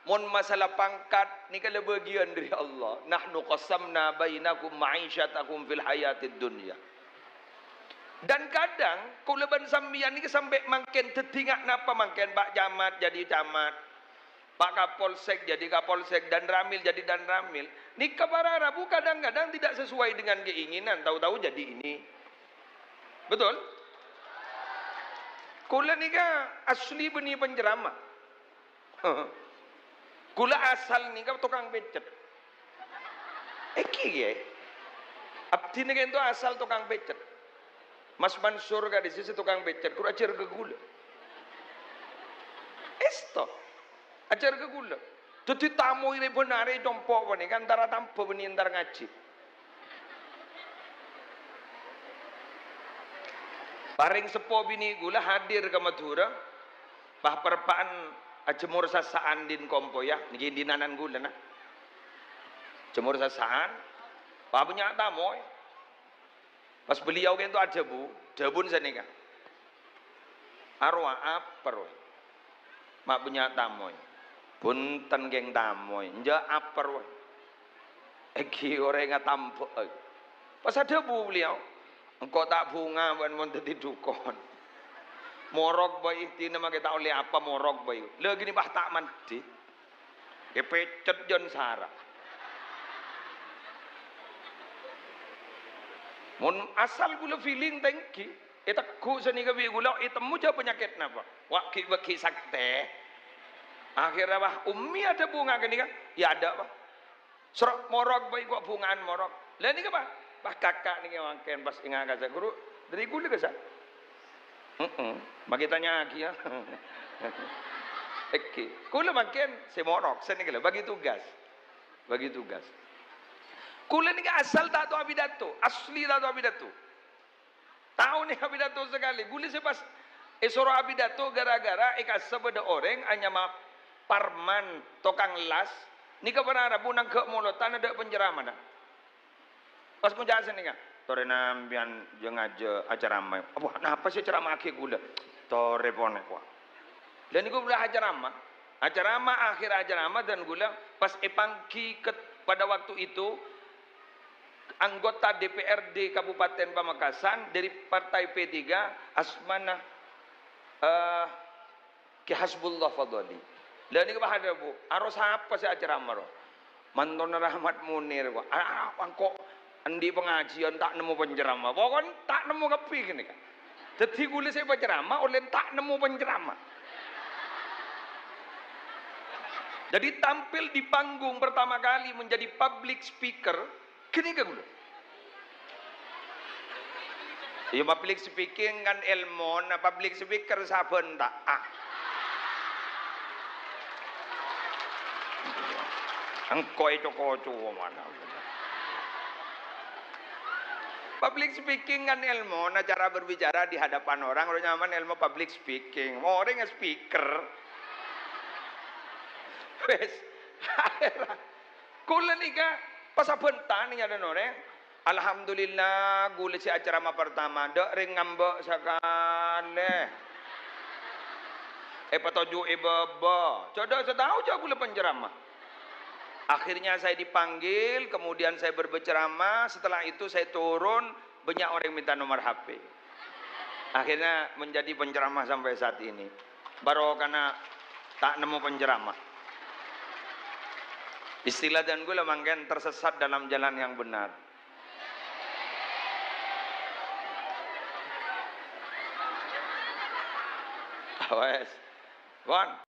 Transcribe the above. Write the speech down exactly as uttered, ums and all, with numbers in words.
Mon masalah pangkat, nèka la bâgiyân dâri Allah. "Nahnu qasamna bainakum ma'isyatakum fil hayatid dunya." Dan kadhâng, kaulâ bân sampèyan nèka sampè' mangkèn dhâddhi nga-, napa mangkèn, Pak Camat jadi camat, Pak Kapolsek jadi Kapolsek, Danramil jadi Danramil. Nèka para rabu kadang-kadang tidak sesuai dengan keinginan, tahu-tahu jadi ini. Betul? Kaulâ nèka asli bânnè penceramah. Kaulâ asal nèka tokang pècet. Èngghi, yâ. Abdhina ka'dinto asal tokang pècet. Mas Mansur ka'dissa' sè tokang pècet, ghuru ajhâr ka kaulâ. Èsto. Ajhâr ka kaulâ. Dhâddhi tamoy rè-bân arè compo' panèka antara tamba bânnè entar ngajhi. Parèng seppo binè kaulâ hadir ka Madhurâ, pas parappa'na ajhemmor sasa'an dhin kompoyya, nèka dhina'an kaulâ, na. Ajhemmor sasa'an, pas bânnya' tamoy. Pas beliau ka'dinto adhâbu, dhâbuna sanèka, "Arowa apa rowa? Ma' bânnya' tamoy." "Bhunten, Kèng, tamoy." "Enjâ' apa rowa?" "Èngghi orèngnga tambâ'â." Pas adhâbu beliau, "Engko' ta' bhunga bân mon dhâddhi dhukon. Morok bhâi, dina makè ta' ollè apa morok bhâi. La ghâniko pas ta' mandhi." Èpècet jân sara. Mon asal kaulâ feeling ta' èngghi, ètegghu' sanèka bi' kaulâ, ètemmo jâ' panyakèt napa? Wa' ghi'-, wa' ghi' saktè. Akhirnya, wah, ummi adhâbu nga' ghâniko, yâ adâ', wah. Soro morok bhâi, ko' bhunga'an morok. Lah nèka, Pak? Pas kaka' nèka mangkèn pas enga' ka sa-, "Ghuru, dhâri kaulâ ka sa-," "Heeh, makè tanya'aghi, yâ." Èngghi. Kaulâ mangkèn sè morok, sanèka lho, bagi tugas. Bagi tugas. Kaulâ nèka asal ta' tao apidato, asli ta' tao apidato. Tao nèka apidato sakalè. Kaulâ sè pas èsoro apidato gara-gara è kassa bâdâ orèng anyama Parman, tokang las. Nèka para rabu nangghâ' molodhân adâ' penceramah, na. Pas ngoca' sanèka, "Torè sampèyan jâ-ngajâ acaramah." "Apa, napa sè ècarama'aghi kaulâ?" "Torè ponapa." Lah nèko bâdâ acaramah. Acaramah, akhir acaramah dan kaulâ pas èpanggil ke-, pada waktu itu anggota D P R D Kabupaten Pamekasan dari Partai P tiga, asmana, eh, Ki Hasbullah Fadholi. Lah nèko pas adhâbu, "Aro sapa sè acaramah ro?" "Mantona Rahmat Munir, ko'." "Ah, engko' andi' pangajiân ta' nemmo penceramah." Pokokna ta' nemmo kabbhi ghânèka. Dhâddhi kaulâ sè pacaramah ollè ta' nemmo penceramah. Jadi tampil di panggung pertama kali menjadi public speaker, ghânèka kaulâ. Iyâ, public speaking kan èlmo, na public speaker sabbhân ta'. Ah. Engko' èco-koco mana. Public speaking kan èlmo, na cara berbicara di hadapan orang, ro nyamana èlmo public speaking. Orèng speaker. Wes. Kaulâ nèka pas sabbhân ta' nèka dâ' orèng. Alhamdulillah, kaulâ sè acaramah pertama, dâ' rèng ngambâ' sakalè. Èpatoju'i bâbâ. Codâ sataon jâ' kaulâ penceramah. Akhirnya saya dipanggil, kemudian saya berceramah, setelah itu saya turun, banyak orang minta nomor H P. Akhirnya menjadi penceramah sampai saat ini. Barokana ta' nemmo penceramah. Istilah dân kaulâ mangkèn tersesat dalam jalan yang benar. Wes. Pon.